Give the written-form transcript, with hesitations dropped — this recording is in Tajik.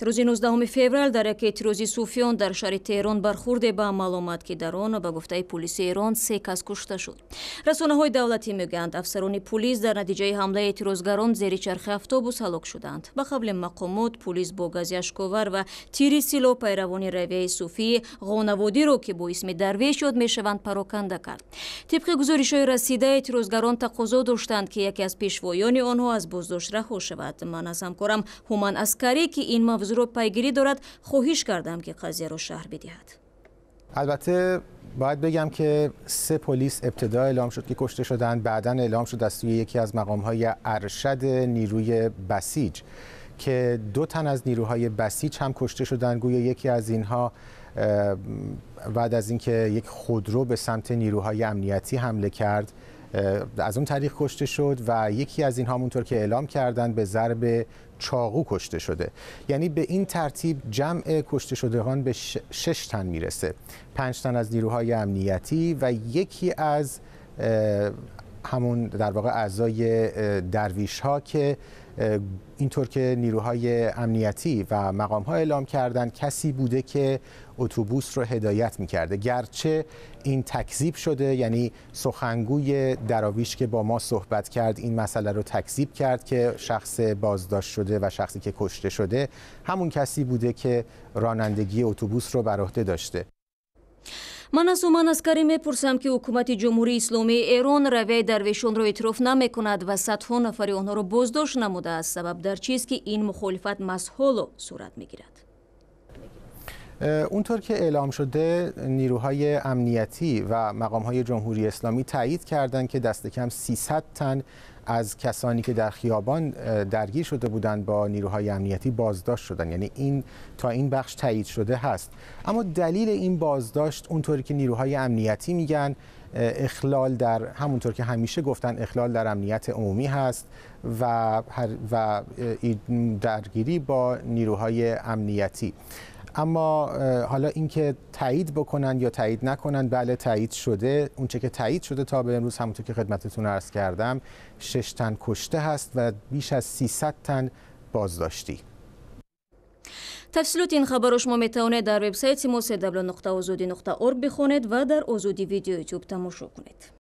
Рӯзи 19 феврал дар як эътирози сӯфиён дар шаҳри Теҳрон бархурде ба амал омад, ки дар он, ба гуфтаи пулиси Эрон, се кас кушта шуд. Расонаҳои давлатӣ мегӯянд, афсарони пулис дар натиҷаи ҳамлаи эътирозгарон зери чархи автобус ҳалок шуданд. Ба қавли мақомот, пулис бо гази ашковар ва тири силоҳ пайравони равияи суфии Ғонаводиро, ки бо исми дарвеш ёд мешаванд, пароканда кард. Тибқи гузоришҳои расида, эътирозгарон тақозо доштанд, ки яке аз пешвоёни онҳо аз боздошт раҳо шавад. Ман аз ҳамкорам Ҳуман Аскарӣ, ки ин мавзӯъро пайгирӣ дорад, хоҳиш кардам, ки қазияро шарҳ бидиҳад. البته باید بگم که سه پلیس ابتدا اعلام شد که کشته شدند، بعدا اعلام شد از سوی یکی از مقام‌های ارشد نیروی بسیج که دو تن از نیروهای بسیج هم کشته شدند. گویا یکی از اینها بعد از اینکه یک خودرو به سمت نیروهای امنیتی حمله کرد، از اون طریق کشته شد و یکی از اینها همونطور که اعلام کردند به ضرب چاقو کشته شده. یعنی به این ترتیب جمع کشته شدگان به 6 تن میرسه، 5 تن از نیروهای امنیتی و یکی از همون در واقع اعضای درویش ها که اینطور که نیروهای امنیتی و مقام ها اعلام کردند کسی بوده که اتوبوس رو هدایت میکرده، گرچه این تکذیب شده. یعنی سخنگوی دراویش که با ما صحبت کرد این مسئله رو تکذیب کرد که شخص بازداشت شده و شخصی که کشته شده همون کسی بوده که رانندگی اتوبوس رو بر عهده داشته. Ман аз Ҳуман Аскарӣ мепурсам, ки ҳукумати Ҷумҳурии Исломии Эрон равияи дарвешонро эътироф намекунад ва садҳо нафари онҳоро боздошт намудааст. Сабаб дар чист, ки ин мухолифат маҳз ҳоло сурат мегирад? اونطور که اعلام شده، نیروهای امنیتی و مقامهای جمهوری اسلامی تایید کردند که دست کم 300 تن از کسانی که در خیابان درگیر شده بودند با نیروهای امنیتی بازداشت شدند. یعنی این تا این بخش تایید شده هست. اما دلیل این بازداشت، اونطوری که نیروهای امنیتی میگن، اخلال در، همونطور که همیشه گفتن، اخلال در امنیت عمومی هست و درگیری با نیروهای امنیتی. اما حالا اینکه تایید بکنن یا تایید نکنن، بله، تایید شده. اونچه که تایید شده تا به امروز، همونطور که خدمتتون عرض کردم، 6 تن کشته هست و بیش از 300 تن بازداشتی. Тафсилоти ин хабарро шумо метавонед дар вебсайти мо cw.ozodi.org бихонед ва дар Озодӣ Видео Ютуб тамошо кунед.